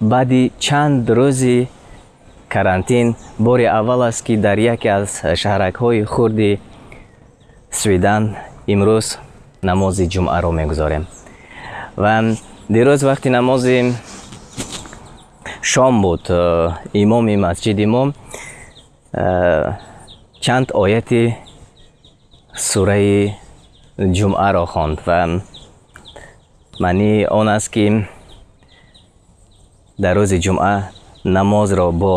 Баъди чанд рӯзи карантин бори аввал аст, ки дар яке аз шаҳракҳои хурди Свидан имрӯз намози ҷумъаро мегузорем. Ва дирӯз вақти намози шом буд, имоми масҷиди мо чанд ояти сураи ҷумъаро хонд ва маънии он аст, ки дар рӯзи ҷумъа намозро бо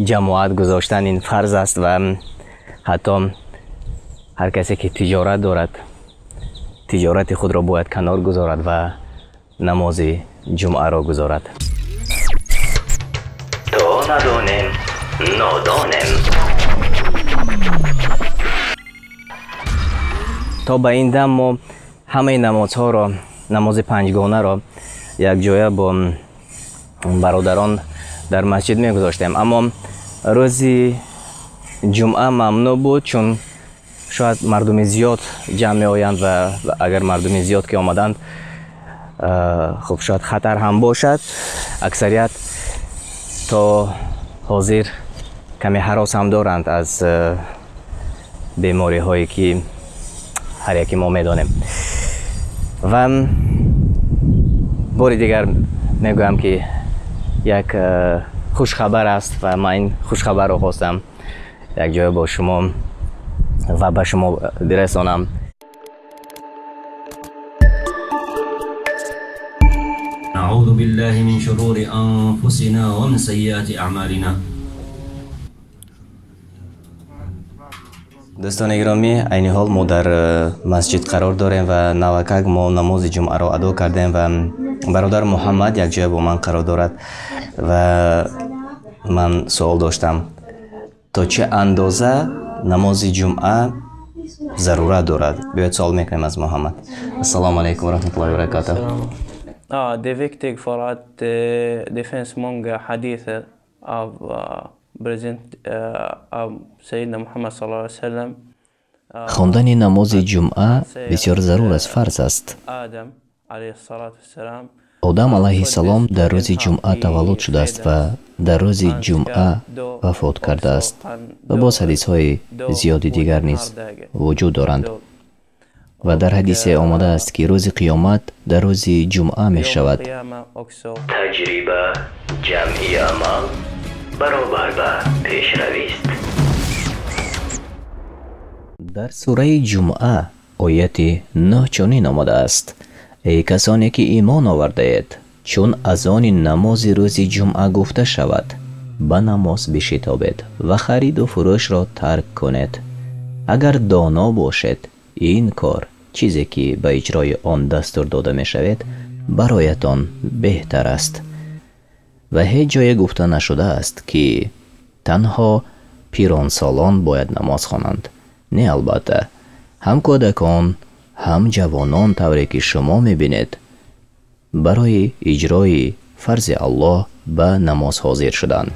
ҷамоат гузоштан ин фарз аст ва ҳатто ҳар касе ки тиҷорат дорад, тиҷорати худро бояд канор гузорад ва намози ҷумъаро гузорад. То надонем, нодонем. То ба ин дам мо ҳамаи намозҳоро, намози панҷгонаро якҷоя бо бародарон дар масҷид мегузоштем, аммо рӯзи ҷумъа мамнӯъ буд, чун шояд мардуми зиёд ҷамъ меоянд ва агар мардуми зиёд ки омаданд, хуб, шояд хатар ҳам бошад. Аксарият то ҳозир каме ҳарос ҳам доранд аз бемориҳое, ки ҳар яке мо медонем. Ва бори дигар мегӯям, ки як хушхабар аст ва ман ин хушхабарро хостам якҷоя бо шумо ва ба шумо бирасонам. نعوذ بالله من شرور أنفسنا ومن سيئات أعمالنا. Дӯстони гиромӣ, айни ҳол мо дар масҷид қарор дорем ва навакак мо намози ҷумъаро адо кардем ва бародар Муҳаммад якҷоя бо ман қарор дорад ва ман суол доштам, то чӣ андоза намози ҷумъа зарурат дорад. Биёед, суол мекунем аз Муҳаммад. Ассалому алайкум ва раҳматуллоҳи ва баракатуҳ. Ja, det är viktigt för att det finns många hadither av president av Sayyidina Muhammad sallallahu alaihi wasallam. Хондани намози ҷумъа бисёр зарур аст, фарз аст. Адам алайҳиссалату вассалам. Одам алайҳиссалом дар рӯзи ҷумъа таваллуд шудааст ва дар рӯзи ҷумъа вафот кардааст ва боз ҳадисҳои зиёди дигар низ вуҷуд доранд. Ва дар ҳадисе омадааст, ки рӯзи қиёмат дар рӯзи ҷумъа мешавад. Таҷриба ҷамъи амал баробар ба пешравист. Дар сураи ҷумъа ояти 9 чунин омадааст: эй касоне ки имон овардаед, чун азони намози рӯзи ҷумъа гуфта шавад, ба намоз бишитобед ва хариду фурӯшро тарк кунед. Агар доно бошед, ин кор, чизе ки ба иҷрои он дастур дода мешавед, бароятон беҳтар аст. Ва ҳеҷ ҷое гуфта нашудааст, ки танҳо пиронсолон бояд намоз хонанд. Не, албатта, ҳам кӯдакон, ҳам ҷавонон, тавре ки шумо мебинед, барои иҷрои фарзи Аллоҳ ба намоз ҳозир шуданд.